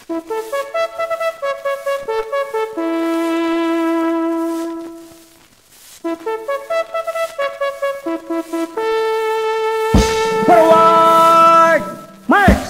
Forward! March!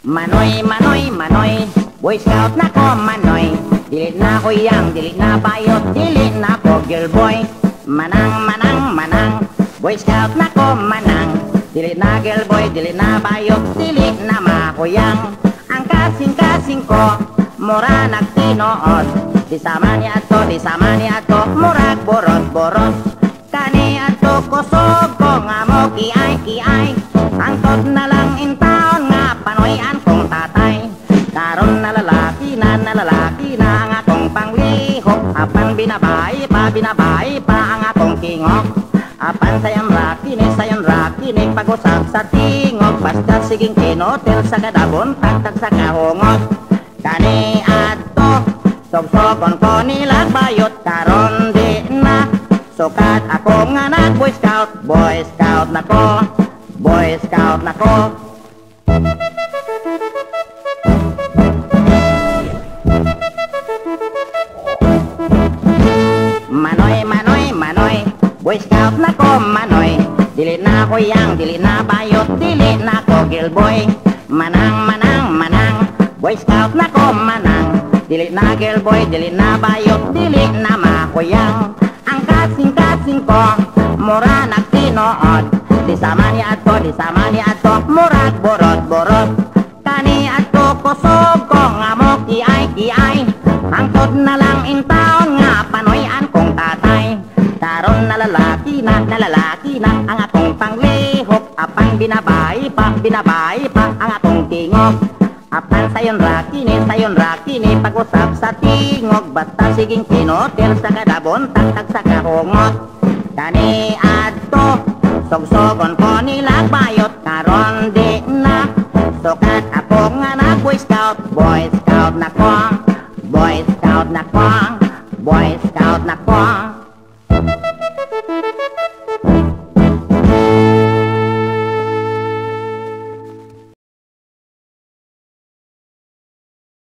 Manoy, manoy, manoy, Boy Scout na ko, manoy. Dili na ko yang, dili na bayot, dili na ko girl boy. Manang, manang, manang, Boy Scout na ko, manang. Dili na girl boy, dili na bayot, dili na makuyang. Ang kasing-kasing ko, mura nagtinood. Di sama ni ato, di sama ni ato, murag borot-borot. Kani ato kusog ko nga mo kiay-kiay. Angkot na lang intaon nga panoyan kong tatay. Karon nalalaki na ang akong panglihok. Apan binabay pa ang akong tingok. Apan sayon rakini pag-usap sa tingog. Basta siging kinotel sa kadabon, tagtag sa kahungot. Kani ato, sogsogon ko nila bayot. Karon di na, sukat ako nga nag Boy Scout na ko, Boy Scout na ko. Manoy, manoy, manoy, Boy Scout na ko, manoy. Dili na ko yang, dili na bayot, dili na ko girl boy. Manang, manang, manang, Boy Scout na ko, manang. Dili na girl boy, dili na bayot, dili na makuyang. Ang kasing-kasing ko, mura nagtinood. Di sama ni ato, di sama ni ato, murag borot-borot. Kani ato kusog ko nga mo kiay-kiay. Hangtod na lang intaon nga panoyan kong tatay. Karon nalalaki na ang akong panglihok. Apan binabay pa ang akong tingog. Apan sayon rakini pag-usap sa tingog. Basta siging kinotel sa kadabon, tagtag sa kahungot. Kani adto, sogsogon ko nila bayot. Karon di na, sukat ako nga na Boy Scout na ko, Boy Scout na ko, Boy Scout na ko.